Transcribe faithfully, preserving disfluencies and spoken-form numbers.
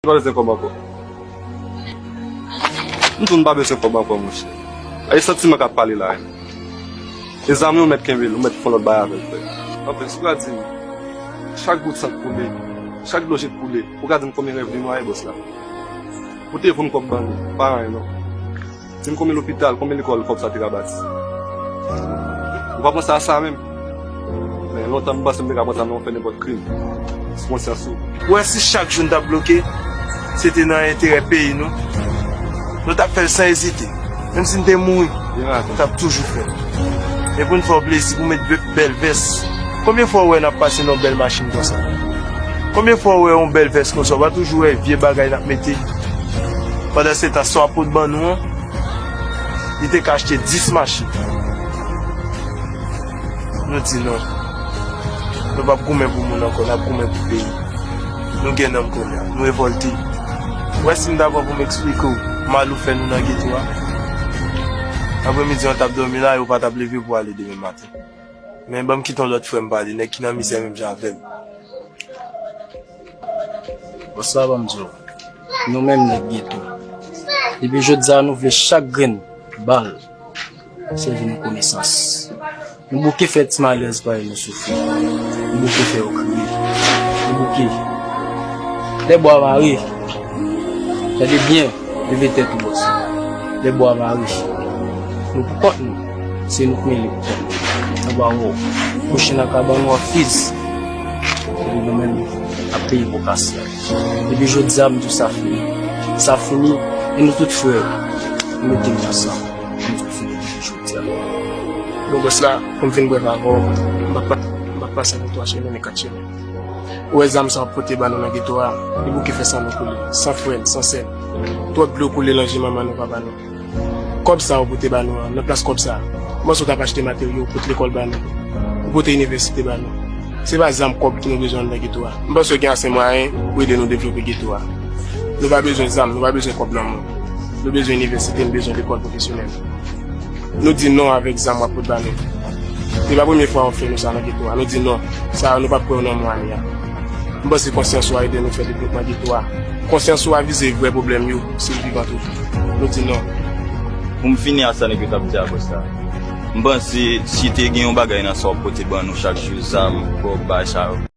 M pa bezwen kòb ankò. M tou m pa bezwen kòb ankò, monchè. E santiman k ap pale la, wi. E zam yo, ou mèt kenbe l, ou mèt fè yon lòt bagay avè l, frè. Anfen, si w ka di m, chak gout san k koule, chak dlo je k koule, ou ka di m konbyen rèv li nwaye, bòs la? Ou te voye m kòb ban nou, pa anyen non. Di m konbyen lopital, konbyen lekòl kòb sa te ka bati? Ou pa panse a sa menm? Men lontan m panse m te ka pran sa nan yon fè nenpòt krim. Sou konsyans ou. Ou wè si chak jou n t ap bloke, se te nan enterè peyi nou, nou t ap fè l san ezite. Menm si n te mouri, nou t ap toujou fè l. E pou n fè w plezi, pou w met bè-, bèl vès. Konbyen fwa w wè n ap pase nan yon bèl machin konsa? Konbyen fwa w wè yon bèl vès konsa? Ou pa toujou wè vye bagay n ap mete? Pandan se tan, sa w ap pot ban nou an, li te ka achte dis machin. Nou di non. Nou p ap goumen pou moun ankò, n ap goumen pou peyi. Nou gen nanm kounye a, nou revòlte. Ou wè si m ta pran pou m eksplike w mal ou fè nou nan geto a? Apremidi an, w t ap dòmi la e w pa t ap leve pou w ale demen maten. Men ban m kite yon lòt frè m pale, nèg ki nan mizè menm jan avè m. Bòs la, ban m di w, nou menm nèg geto, depi jodi a nou vle chak grenn bal sèvi nou konesans. Nou bouke fè ti malèz parèy nou soufri. Nou bouke fè yo kriye. Nou bouke. Lè bwa mare, tande byen, leve tèt ou bòs. Lè bwa mare, nou pou kont nou. Se nou k mele pou kont nou. Anba wòw, kouche nan kabann w ap fiz. Epi nou menm ap peye pou kas la. Epi jodi a m di w sa fini. Sa fini, e nou tout frè, nou mete nou ansanm. Nou di w fini depi jodi a. Bon bòs la, pou m fin brèf avè w, m p ap pa-, m p ap pase nan twa chemen, men kat chemen. Ou wè zam sa w ap pote ban nou nan geto a, li bouke fè san nou koule, san frè n, san sè n. Twòp dlo koule nan je manman nou, papa nou. Kòb sa ou pote ba nou an, nan plas kòb sa, m panse w t ap achte materyo, ou pote lekòl ba nou, ou pote inivèsite ba nou. Se pa zam, kòb ki nou bezwen anndan geto a. M panse w gen ase mwayen pou ede nou devlope geto a. Nou pa bezwen zam, nou pa bezwen kòb lanmou. Nou bezwen inivèsite, nou bezwen lekòl pwofesyonèl. Nou di non avèk zam w ap pote ba nou. Se pa premye fwa w ap fè nou sa nan geto a. Nou di non. Sa a, nou p ap kwè w nan mwa ane a. M panse konsyans ou a ede nou fè devlopman geto a. Konsyans ou a vize vrè pwoblèm yo, si w vivan toujou. Nou di non. Pou m fini ak sa nèg yo t ap di a bòs la, m panse si te gen yon bagay nan sa w ap pote ban nou chak jou, zam, kòb, bagay sa yo,